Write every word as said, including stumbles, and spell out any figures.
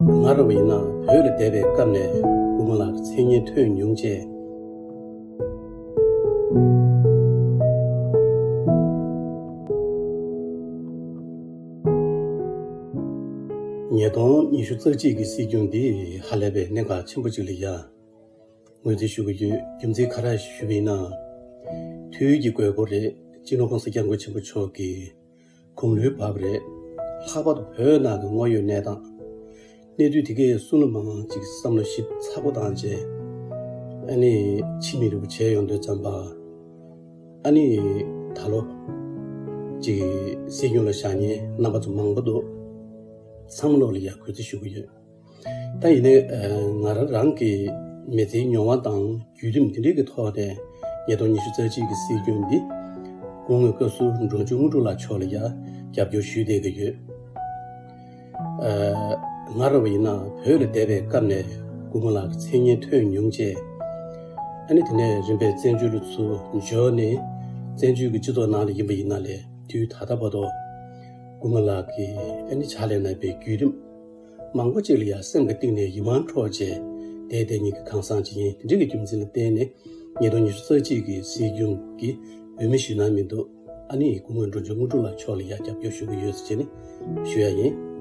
ང་རང་བ་ཡིན་ན་བོད་ལ་བསྡད་པའི་སྐབས་ནས་སྐུ་ངོ་ལགས་ཀྱི་མཚན་སྙན་ཐོས་མྱོང་བྱས། ཉིས་སྟོང་ཉི་ཤུ་རྩ་གཅིག་གི་སྲིད་སྐྱོང་འདི་ཧ་ལས་པའི་གནད་འགག་ཆེན་པོ་ཅིག་ལ་ཡ་ངོས་འཛིན་ཞུ་གི་ཡོད། རྒྱུ་མཚན་ག་རེ་ཞུས་པ་ཡིན་ན། དུས་ཀྱི་དགོས་མཁོ་རེད། སྤྱི་ནོར་༸གོང་ས་༸སྐྱབས་མགོན་ཆེན་པོ་མཆོག་གིས་དགུང་ལོའི་བབ་རེད། ལྷག་པར་དུ་བོད་ནང་གི་དངོས་ཡོད་གནས་སྟངས། གནས་ཚུལ་དེ་གའི་གསུང་ལ་མང་ཅིག་བསམ་བློ་ཞིབ་ཚགས་པོ་བཏང་རྗེས། ཨ་ནི་ཕྱི་མིག་རིལ་པོ་བྱས་ཡོང་དུས་ཙམ་པ། ཨ་ནི་ད་ལོ་ཅིག་སྲིད་སྐྱོང་ལ་བཞེངས་མཁན་རྣམ་པ་ཚོ་མང་པོ་འདུག། ཚང་མ་ལོག་ལ་ཡ་གུས་བརྩི་ཞུ་གི་ཡོད། ད་ཡིན་ནའི་ང་རང་རང་གི་མི་ཚེའི་མྱོང་བ་དང་བརྒྱུད་རིམ་དེ་འདྲའི་གི་ཐོག་ནས་ཉིས་སྟོང་ཉི་ཤུ་རྩ་གཅིག་གི་སྲིད་སྐྱོང་འདི་སྐུ་ངོ་བཀའ་ཟུར་འབྲོང་ཆུང་དངོས་གྲུབ་ལགས་མཆོག་ལ་ཡ་རྒྱབ་སྐྱོར་ཞུས་བསྡད་ཀྱི་ཡོད། ཨ། ང་རང་བ་ཡིན་ན་བོད་ལ་བསྡད་པའི་སྐབས་ནས་སྐུ་ངོ་ལགས་ཀྱི་མཚན་སྙན་ཐོས་མྱོང་བྱས། ཨ་ནི་དེ་ནས་རིམ་པས་བཙན་བྱོལ་ལ་ཚུར་འབྱོར་ནས་བཙན་བྱོལ་གྱི་སྤྱི་ཚོགས་ནང་ལ་ཡིན་པ་ཡིན་ན་ལས་དུས་ད་ལྟ་བར་དུ་སྐུ་ངོ་ལགས་ཀྱི་ཨ་ནི་ཕྱག་ལས་གནང་བའི་བརྒྱུད་རིམ་མང་པོ་ཅིག་ལ་ཡང་སེམས་ཀྱི་གཏིང་ནས་ཡིད་དབང་འཕྲོག་བྱས་བསྡད་བསྡད་མཁན་གྱི་གང་ཟག་ཅིག་ཡིན། དེ་འདྲ་གི་རྒྱུ་མཚན་ལ་བརྟེན་ནས་ཉིས་སྟོང་ཉི་ཤུ་རྩ་གཅིག་གི་སྲིད་སྐྱོང་གི་འོས་མི་ཞུ་ན་མི་འདུག། ཨ་ནི་སྐུ་ངོ་འབྲོང་ཆུང་དངོས་གྲུབ་ལགས་མཆོག་ལ་ཡ་རྒྱབ་སྐྱོར་ཞུ་གི་ཡོད་ཟེར་བྱས་ནས་ཞུ་ཡ་ཡིན།